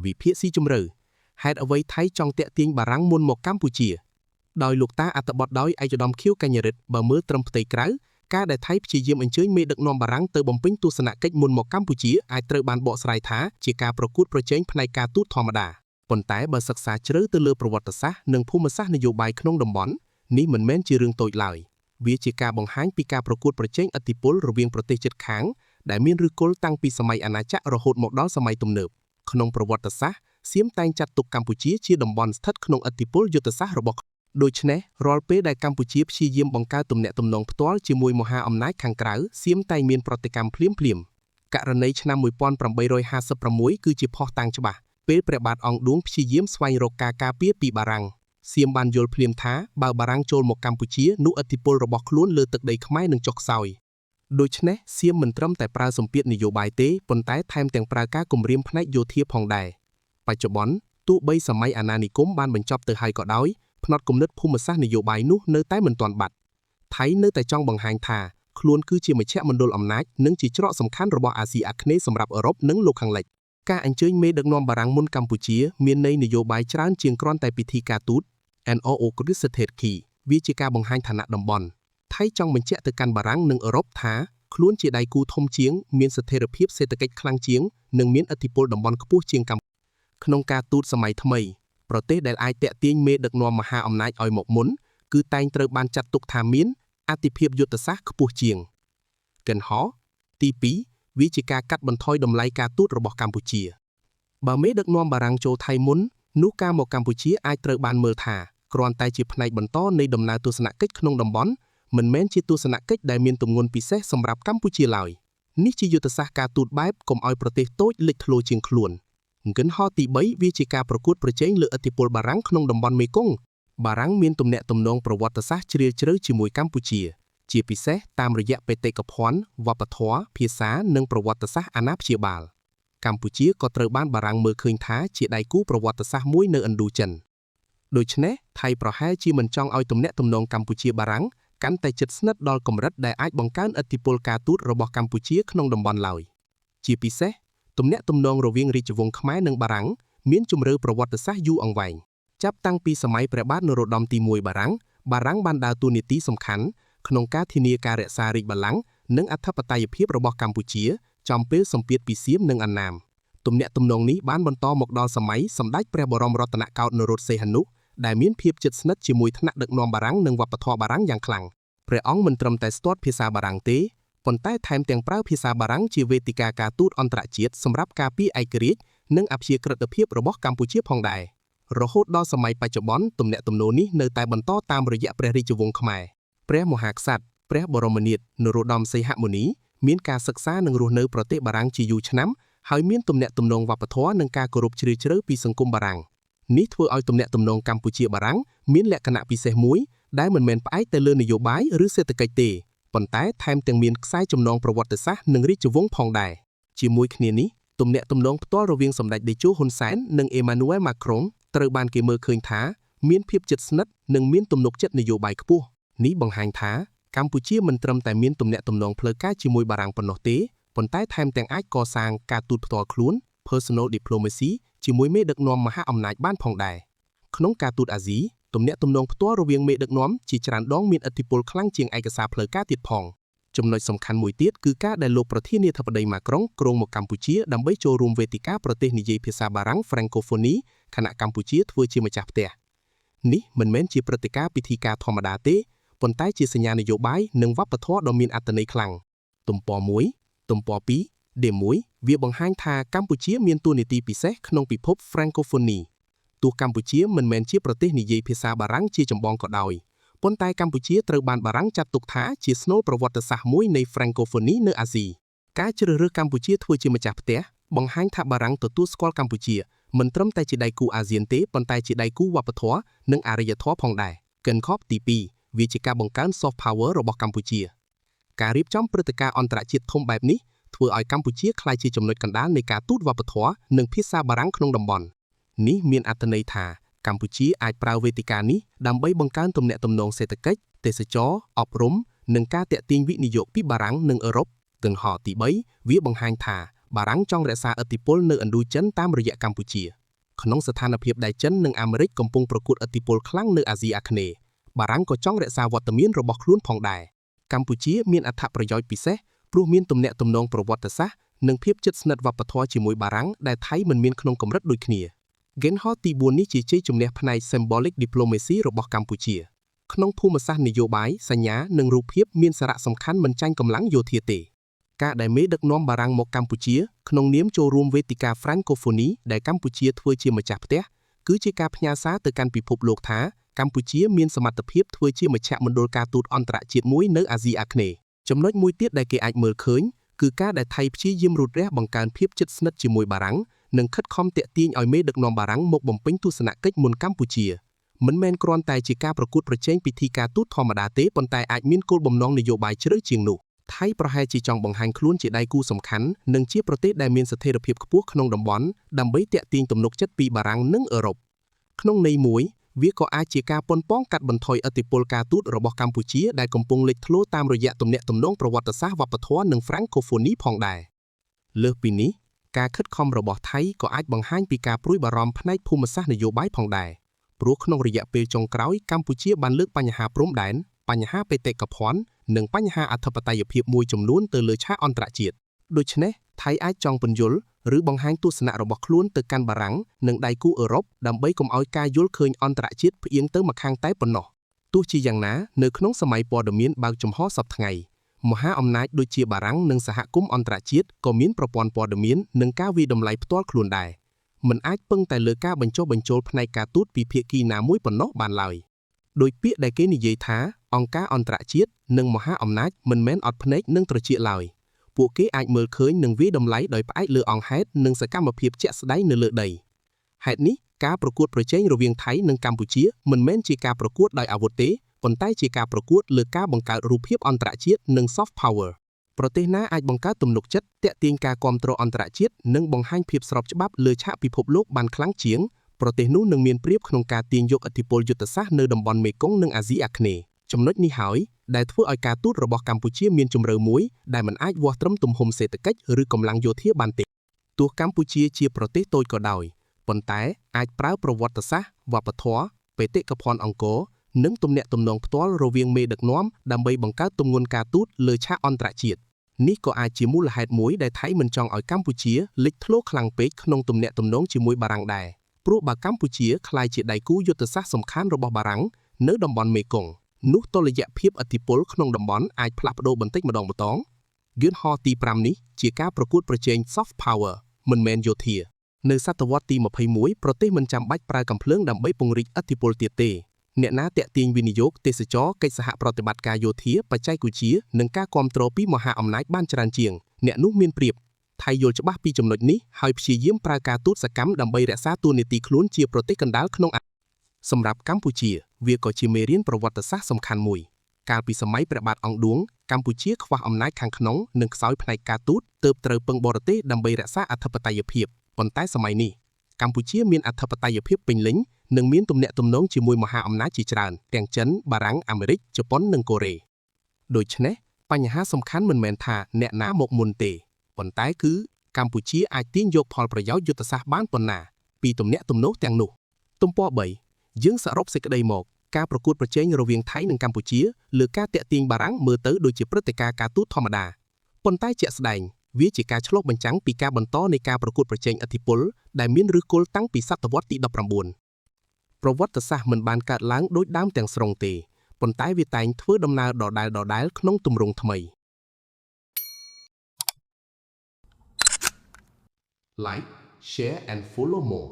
វិភាគស៊ីជម្រៅហេតុអ្វីថៃចង់តាក់ទាញបារាំងមុនមកកម្ពុជាដោយលោកតាអត្ថបទដោយឯកឧត្តមខៀវកញ្ញរិទ្ធបើមើលត្រឹមផ្ទៃក្រៅការដែលថៃព្យាយាមអញ្ជើញមេដឹកនាំបារាំងទៅបំពេញទស្សនកិច្ចមុនមកកម្ពុជាអាចត្រូវបានបកស្រាយថាជាការប្រកួតប្រជែងផ្នែកការទូតធម្មតាប៉ុន្តែបើសិក្សាជ្រៅទៅលើប្រវត្តិសាស្ត្រនិងភូមិសាស្ត្រនយោបាយក្នុងតំបន់នេះមិនមែនជារឿងតូចឡើយវាជាការបង្ហាញពីការប្រកួតប្រជែងឥទ្ធិពលរវាងប្រទេសជិតខាងដែលមានឫសគល់តាំងពីសម័យអាណាចក្ររហូតមកដល់សម័យទំនើបក្នុងប្រវត្តិសាស្ត្រសៀមតែងចាត់ទុកកម្ពុជាជាតំបន់ស្ថិតក្នុងឥទ្ធិពលយុទ្ធសាស្ត្ររបស់ដូច្នេះរាល់ពេលដែលកម្ពុជាព្យាយាមបង្កើតទំនាក់ទំនងផ្ទាល់ជាមួយមហាអំណាចខាងក្រៅសៀមតែងមានប្រតិកម្មភ្លាមៗករណីឆ្នាំ1856គឺជាភស្តុតាងច្បាស់ពេលព្រះបាទអង្គឌួងព្យាយាមស្វែងរកការការពារពីបារាំងសៀមបានយល់ភ្លាមថាបើបារាំងចូលមកកម្ពុជានោះឥទ្ធិពលរបស់ខ្លួនលើទឹកដីខ្មែរនឹងចុះខ្សោយដូច្នេះសៀមមិនត្រឹមតែប្រើសម្ពាធនយោបាយទេប៉ុន្តែថែមទាំងប្រើការគំរាមផ្នែកយោធាផងដែរបច្ចុប្បន្នទោះបីសម័យអាណានិគមបានបញ្ចប់ទៅហើយក៏ដោយផ្នត់គំនិតភូមិសាស្ត្រនយោបាយនោះនៅតែមិនទាន់បាត់ថៃនៅតែចង់បង្ហាញថាខ្លួនគឺជាមជ្ឈមណ្ឌលអំណាចនិងជាច្រកសំខាន់របស់អាស៊ីអាគ្នេយ៍សម្រាប់អឺរ៉ុបនិងលោកខាងលិចការអញ្ជើញមេដឹកនាំបារាំងមុនកម្ពុជាមានន័យនយោបាយច្រើនជាងគ្រាន់តែពិធីការទូត NOO គ្រឹះស្ថិតគីវាជាការបង្ហាញឋានៈតំបន់ថៃចង់បញ្ជាក់ទៅកាន់បារាំងនិងអឺរ៉ុបថាខ្លួនជាដៃគូធំជាងមានស្ថិរភាពសេដ្ឋកិច្ចខ្លាំងជាងនិងមានឥទ្ធិពលតំបន់ខ្ពស់ជាងកម្ពុជាក្នុងការទូតសម័យថ្មីប្រទេសដែលអាចតាក់ទាញមេដឹកនាំមហាអំណាចឲ្យមកមុនគឺតែងត្រូវបានចាត់ទុកថាមានអតិភិបយុទ្ធសាស្ត្រខ្ពស់ជាងកិនហោទី2វាជាការកាត់បន្ថយតម្លៃការទូតរបស់កម្ពុជាបើមេដឹកនាំបារាំងចូលថៃមុននោះការមកកម្ពុជាអាចត្រូវបានមើលថាគ្រាន់តែជាផ្នែកបន្តនៃដំណើរទស្សនកិច្ចក្នុងតំបន់មិនមែនជាទស្សនកិច្ចដែលមានទម្ងន់ពិសេសសម្រាប់កម្ពុជាឡើយនេះជាយុទ្ធសាស្ត្រការទូតបែបកុំឲ្យប្រទេសតូចលេចធ្លោជាងខ្លួនកិនហោទី3វាជាការប្រកួតប្រជែងលើឥទ្ធិពលបារាំងក្នុងតំបន់មេគង្គបារាំងមានទំនាក់ទំនងប្រវត្តិសាស្ត្រជ្រាលជ្រៅជាមួយកម្ពុជា ជាពិសេសតាមរយៈបេតិកភណ្ឌវប្បធម៌ភាសានិងប្រវត្តិសាស្ត្រអាណាព្យាបាលកម្ពុជាក៏ត្រូវបានបារាំងមើលឃើញថាជាដៃគូប្រវត្តិសាស្ត្រមួយនៅឥណ្ឌូចិនដូច្នេះថៃប្រហែលជាមិនចង់ឲ្យទំនាក់ទំនងកម្ពុជាបារាំងកាន់តែជិតស្និទ្ធដល់កម្រិតដែលអាចបង្កើនឥទ្ធិពលការទូតរបស់កម្ពុជាក្នុងតំបន់ឡើយជាពិសេសទំនាក់ទំនងរវាងរាជវង្សខ្មែរនិងបារាំងមានជម្រៅប្រវត្តិសាស្ត្រយូរអង្វែងចាប់តាំងពីសម័យព្រះបាទនរោត្តមទី1បារាំងបារាំងបានដើរតួនាទីសំខាន់ក្នុងការធានាការរក្សារាជបល្ល័ង្កនិងអធិបតេយ្យភាពរបស់កម្ពុជាចំពេលសម្ពាធពីសៀមនិងអណ្ណាមទំនាក់ទំនងនេះបានបន្តមកដល់សម័យសម្ដេចព្រះបរមរតនកោដ្ឋនរោត្តសីហនុដែលមានភាពជិតស្និទ្ធជាមួយថ្នាក់ដឹកនាំបារាំងនិងវប្បធម៌បារាំងយ៉ាងខ្លាំងព្រះអង្គមិនត្រឹមតែស្ទាត់ភាសាបារាំងទេប៉ុន្តែថែមទាំងប្រើភាសាបារាំងជាវេទិកាការទូតអន្តរជាតិសម្រាប់ការពារឯករាជ្យនិងអព្យាក្រឹតភាពរបស់កម្ពុជាផងដែររហូតដល់សម័យបច្ចុប្បន្នទំនាក់ទំនងនេះនៅតែបន្តតាមរយៈព្រះរាជវង្សខ្មែរព្រះមហាក្សត្រព្រះបរមនាថនរោត្តមសីហមុនីមានការសិក្សានិងរស់នៅប្រទេសបារាំងជាយូរឆ្នាំហើយមានទំនាក់ទំនងវប្បធម៌និងការគោរពជ្រាលជ្រៅពីសង្គមបារាំងនេះធ្វើឲ្យទំនាក់ទំនងកម្ពុជាបារាំងមានលក្ខណៈពិសេសមួយដែលមិនមែនផ្អែកតែលើនយោបាយឬសេដ្ឋកិច្ចទេប៉ុន្តែថែមទាំងមានខ្សែចំណងប្រវត្តិសាស្ត្រនិងរាជវង្សផងដែរជាមួយគ្នានេះទំនាក់ទំនងផ្ទាល់រវាងសម្ដេចតេជោហ៊ុនសែននិងអេម៉ានូអែលម៉ាក្រុងត្រូវបានគេមើលឃើញថាមានភាពជិតស្និទ្ធនិងមានទំនុកចិត្តនយោបាយខ្ពស់នេះបង្ហាញថាកម្ពុជាមិនត្រឹមតែមានទំនាក់ទំនងផ្លូវការជាមួយបារាំងប៉ុណ្ណោះទេប៉ុន្តែថែមទាំងអាចកសាងការទូតផ្ទាល់ខ្លួន personal diplomacy ជាមួយមេដឹកនាំមហាអំណាចបានផងដែរក្នុងការទូតអាស៊ីទំនាក់ទំនងផ្ទាល់រវាងមេដឹកនាំជាច្រើនដងមានឥទ្ធិពលខ្លាំងជាងឯកសារផ្លូវការទៀតផងចំណុចសំខាន់មួយទៀតគឺការដែលលោកប្រធានាធិបតីម៉ាក្រុងគ្រោងមកកម្ពុជាដើម្បីចូលរួមវេទិកាប្រទេសនិយាយភាសាបារាំង Francophonie ខណៈកម្ពុជាធ្វើជាម្ចាស់ផ្ទះនេះមិនមែនជាព្រឹត្តិការណ៍ពិធីការធម្មតាទេប៉ុន្តែជាសញ្ញានយោបាយនិងវប្បធម៌ដ៏មានអត្ថន័យខ្លាំងទំព័រ1ទំព័រ2 D1 វាបង្ហាញថាកម្ពុជាមានតួនាទីពិសេសក្នុងពិភព Francophonie ទោះកម្ពុជាមិនមែនជាប្រទេសនិយាយភាសាបារាំងជាចម្បងក៏ដោយប៉ុន្តែកម្ពុជាត្រូវបានបារាំងចាត់ទុកថាជាស្នូលប្រវត្តិសាស្ត្រមួយនៃ Francophonie នៅអាស៊ីការជ្រើសរើសកម្ពុជាធ្វើជាម្ចាស់ផ្ទះបង្ហាញថាបារាំងទទួលស្គាល់កម្ពុជាមិនត្រឹមតែជាដៃគូអាស៊ានទេប៉ុន្តែជាដៃគូវប្បធម៌និងអរិយធម៌ផងដែរកិនខបទី2វាជាការបង្កើន soft power របស់កម្ពុជាការរៀបចំព្រឹត្តិការណ៍អន្តរជាតិធំបែបនេះធ្វើឲ្យកម្ពុជាក្លាយជាចំណុចកណ្ដាលនៃការទូតវប្បធម៌និងភាសាបារាំងក្នុងតំបន់នេះមានអត្ថន័យថាកម្ពុជាអាចប្រើវេទិកានេះដើម្បីបង្កើនទំនាក់ទំនងសេដ្ឋកិច្ចទេសចរអប់រំនិងការទាក់ទាញវិនិយោគពីបារាំងនិងអឺរ៉ុបទាំងហោទី3វាបង្ហាញថា បារាំងចង់រក្សាឥទ្ធិពលនៅឥណ្ឌូចិនតាមរយៈកម្ពុជាក្នុងស្ថានភាពដែលចិននិងអាមេរិកកំពុងប្រកួតឥទ្ធិពលខ្លាំងនៅអាស៊ីអាគ្នេយ៍បារាំងក៏ចង់រក្សាវត្តមានរបស់ខ្លួនផងដែរកម្ពុជាមានអត្ថប្រយោជន៍ពិសេសព្រោះមានទំនាក់ទំនងប្រវត្តិសាស្ត្រនិងភាពជិតស្និទ្ធវប្បធម៌ជាមួយបារាំងដែលថៃមិនមានក្នុងកម្រិតដូចគ្នាហ្គេនហទី4នេះជាជ័យជំនះផ្នែក symbolic diplomacy របស់កម្ពុជាក្នុងភូមិសាស្ត្រនយោបាយសញ្ញានិងរូបភាពមានសារៈសំខាន់មិនចាញ់កម្លាំងយោធាទេការដែលមេដឹកនាំបារាំងមកកម្ពុជាក្នុងនាមចូលរួមវេទិកា Francophonie ដែលកម្ពុជាធ្វើជាម្ចាស់ផ្ទះគឺជាការផ្ញើសារទៅកាន់ពិភពលោកថាកម្ពុជាមានសមត្ថភាពធ្វើជាមជ្ឈមណ្ឌលការទូតអន្តរជាតិមួយនៅអាស៊ីអាគ្នេយ៍ចំណុចមួយទៀតដែលគេអាចមើលឃើញគឺការដែលថៃព្យាយាមរូតរះបង្កើនភាពជិតស្និទ្ធជាមួយបារាំងនិងខិតខំទាក់ទាញឲ្យមេដឹកនាំបារាំងមកបំពេញទស្សនកិច្ចមុនកម្ពុជាមិនមែនគ្រាន់តែជាការប្រកួតប្រជែងពិធីការទូតធម្មតាទេប៉ុន្តែអាចមានគោលបំណងនយោបាយជ្រៅជាងនោះថៃប្រហែលជាចង់បង្ហាញខ្លួនជាដៃគូសំខាន់និងជាប្រទេសដែលមានស្ថិរភាពខ្ពស់ក្នុងតំបន់ដើម្បីទាក់ទាញទំនុកចិត្តពីបារាំងនិងអឺរ៉ុបក្នុងន័យមួយវាក៏អាចជាការប៉ុនប៉ងកាត់បន្ថយឥទ្ធិពលការទូតរបស់កម្ពុជាដែលកំពុងលេចធ្លោតាមរយៈទំនាក់ទំនងប្រវត្តិសាស្ត្រវប្បធម៌និង Francophonie ផងដែរលើសពីនេះការខិតខំរបស់ថៃក៏អាចបង្ហាញពីការព្រួយបារម្ភផ្នែកភូមិសាស្ត្រនយោបាយផងដែរព្រោះក្នុងរយៈពេលចុងក្រោយកម្ពុជាបានលើកបញ្ហាព្រំដែនបញ្ហាបេតិកភណ្ឌនិងបញ្ហាអធិបតេយ្យភាពមួយចំនួនទៅលើឆាកអន្តរជាតិដូច្នេះថៃអាចចង់ពន្យល់ឬបង្ហាញទស្សនៈរបស់ខ្លួនទៅកាន់បារាំងនិងដៃគូអឺរ៉ុបដើម្បីកុំឲ្យការយល់ឃើញអន្តរជាតិផ្អៀងទៅម្ខាងតែប៉ុណ្ណោះទោះជាយ៉ាងណានៅក្នុងសម័យព័ត៌មានបើកចំហសព្វថ្ងៃមហាអំណាចដូចជាបារាំងនិងសហគមន៍អន្តរជាតិក៏មានប្រព័ន្ធព័ត៌មាននិងការវាយតម្លៃផ្ទាល់ខ្លួនដែរមិនអាចពឹងតែលើការបញ្ចុះបញ្ចូលផ្នែកការទូតពីភាគីណាមួយប៉ុណ្ណោះបានឡើយដោយពាក្យដែលគេនិយាយថាអង្គការអន្តរជាតិនិងមហាអំណាចមិនមែនអត់ភ្នែកនិងត្រចៀកឡើយពួកគេអាចមើលឃើញនិងវាយតម្លៃដោយផ្អែកលើអង្គហេតុនិងសកម្មភាពជាក់ស្ដែងនៅលើដីហេតុនេះការប្រកួតប្រជែងរវាងថៃនិងកម្ពុជាមិនមែនជាការប្រកួតដោយអាវុធទេប៉ុន្តែជាការប្រកួតលើការបង្កើតរូបភាពអន្តរជាតិនិង soft power ប្រទេសណាអាចបង្កើតទំនុកចិត្តទាក់ទាញការគាំទ្រអន្តរជាតិនិងបង្ហាញភាពស្របច្បាប់លើឆាកពិភពលោកបានខ្លាំងជាងប្រទេសនោះនឹងមានប្រៀបក្នុងការទាញយកឥទ្ធិពលយុទ្ធសាស្ត្រនៅតំបន់មេគង្គនិងអាស៊ីអាគ្នេយ៍ចំណុចនេះហើយដែលធ្វើឲ្យការទូតរបស់កម្ពុជាមានជម្រៅមួយដែលមិនអាចវាស់ត្រឹមទំហំសេដ្ឋកិច្ចឬកម្លាំងយោធាបានទេទោះកម្ពុជាជាប្រទេសតូចក៏ដោយប៉ុន្តែអាចប្រើប្រវត្តិសាស្ត្រវប្បធម៌បេតិកភណ្ឌអង្គរនិងទំនាក់ទំនងផ្ទាល់រវាងមេដឹកនាំដើម្បីបង្កើតទម្ងន់ការទូតលើឆាកអន្តរជាតិនេះក៏អាចជាមូលហេតុមួយដែលថៃមិនចង់ឲ្យកម្ពុជាលេចធ្លោខ្លាំងពេកក្នុងទំនាក់ទំនងជាមួយបារាំងដែរព្រោះបើកម្ពុជាក្លាយជាដៃគូយុទ្ធសាស្ត្រសំខាន់របស់បារាំងនៅតំបន់មេគង្គនោះតុល្យភាពឥទ្ធិពលក្នុងតំបន់អាចផ្លាស់ប្ដូរបន្តិចម្ដងម្តងយន្តហោះទី5នេះជាការប្រកួតប្រជែង soft power មិនមែនយោធានៅសតវត្សទី21ប្រទេសមិនចាំបាច់ប្រើកាំភ្លើងដើម្បីពង្រីកឥទ្ធិពលទៀតទេអ្នកណាទាក់ទាញវិនិយោគទេសចរកិច្ចសហប្រតិបត្តិការយោធាបច្ចេកវិទ្យានិងការគ្រប់គ្រងពីមហាអំណាចបានច្រើនជាងអ្នកនោះមានប្រៀបថៃយល់ច្បាស់ពីចំណុចនេះហើយព្យាយាមប្រើការទូតសកម្មដើម្បីរក្សាតួនាទីខ្លួនជាប្រទេសកណ្ដាលក្នុងសម្រាប់កម្ពុជាវាក៏ជាមេរៀនប្រវត្តិសាស្ត្រសំខាន់មួយកាលពីសម័យព្រះបាទអង្គឌួងកម្ពុជាខ្វះអំណាចខាងក្នុងនិងខ្សោយផ្នែកការទូតទើបត្រូវពឹងបរទេសដើម្បីរក្សាអធិបតេយ្យភាពប៉ុន្តែសម័យនេះកម្ពុជាមានអធិបតេយ្យភាពពេញលេញនិងមានទំនាក់ទំនងជាមួយមហាអំណាចជាច្រើនទាំងចិនបារាំងអាមេរិកជប៉ុននិងកូរ៉េដូច្នេះបញ្ហាសំខាន់មិនមែនថាអ្នកណាមកមុនទេប៉ុន្តែគឺកម្ពុជាអាចទាញយកផលប្រយោជន៍យុទ្ធសាស្ត្របានប៉ុណ្ណាពីទំនាក់ទំនងទាំងនោះទំព័រ3យើងសរុបសេចក្តីមកការប្រកួតប្រជែងរវាងថៃនិងកម្ពុជាលើការទាក់ទាញបារាំងមើលទៅដូចជាព្រឹត្តិការណ៍ការទូតធម្មតាប៉ុន្តែជាក់ស្ដែងវាជាការឆ្លុះបញ្ចាំងពីការបន្តនៃការប្រកួតប្រជែងឥទ្ធិពលដែលមានឫសគល់តាំងពីសតវត្សទី19ប្រវត្តិសាស្ត្រមិនបានកើតឡើងដូចដើមទាំងស្រុងទេប៉ុន្តែវាតែងធ្វើដំណើរដដែលៗក្នុងទម្រង់ថ្មី Like, share and follow more.